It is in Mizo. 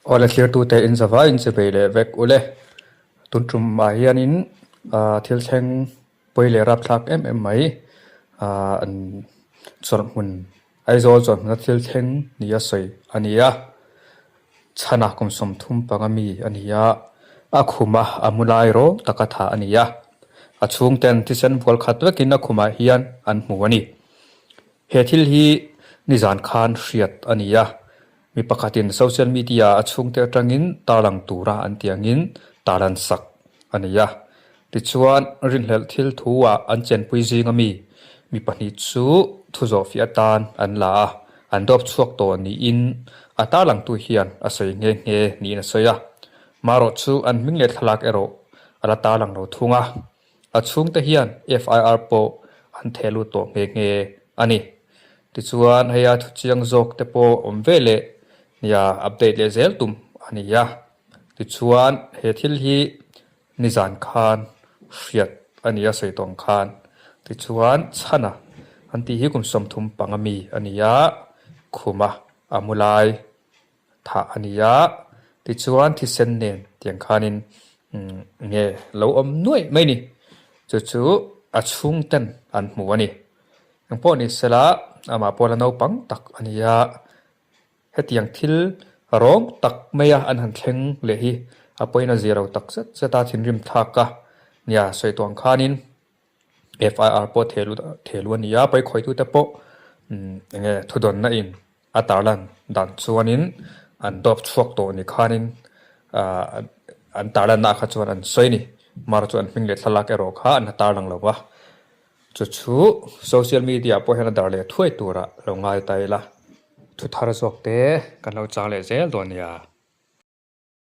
Awle thlirtute in zavai in chivei leh vek ule. Tun tumah hianin thil thleng pawi leh rapthlak em em mai an chawlh hmun Aizawl chawlh hmuna thil thleng ni a sawi a ni a. Chhana kum 35 mi a ni a, a khuma a mu lai rawng taka tha a ni a. A chhungten thisen bual khat vekin a khumah hian an hmu a ni. He thil hi nizan khan hriat a ni a, mi pakhatin social media a chhungte atangin tarlang tura an tih angin tarlan sak a ni a. Tichuan, rinhlelh thil thu-ah an chenpui zinga mi mi pahnih chu thu zawhfiah atan an la a, an dawp chhuak tawh niin a tarlangtu hian a sawi nghe nghe niin a sawi a. Marawh chu an hming leh thlalak erawh a la tarlang lo thung a. A chhungte hian FIR pawh an theh lut tawh nghe nghe a ni. Tichuan, hei a thuchiang zawk te pawh awm ve leh nia update leh zel tum a ni a. Tichuan, he thil hi nizan khan hriat a ni a sawi tawh ang khan. Tichuan, chhana an tih hi kum 35 mi a ni a, khuma a mu lai thah a ni a, tichuan thisen nen tiang khanin nge lo awm nuaih mai ni. Chu chu a chhungten an hmu a ni. Engpawh ni sela amah pawh la naupang tak a ni a, hetiang thil rawng tak maia an han thleng leh hi a pawhin a zia lo tak zet zet a, thinrim thlak a nia sawi tawh ang khanin. FIR pawh thehlut a ni a, pawikhawitute pawh enge thudawnna in a tarlan dan chuanin an dawp chhuak tawh ni khanin an tarlanna ah kha chuan an sawi a ni. Mar chu an hming leh thlalak erawh kha an la tarlang lo va, chu chu social media pawh hian a dar leh thuai turah lo ngai ta ila. Thuthar zawk te kan lo chang leh zel dawn nia.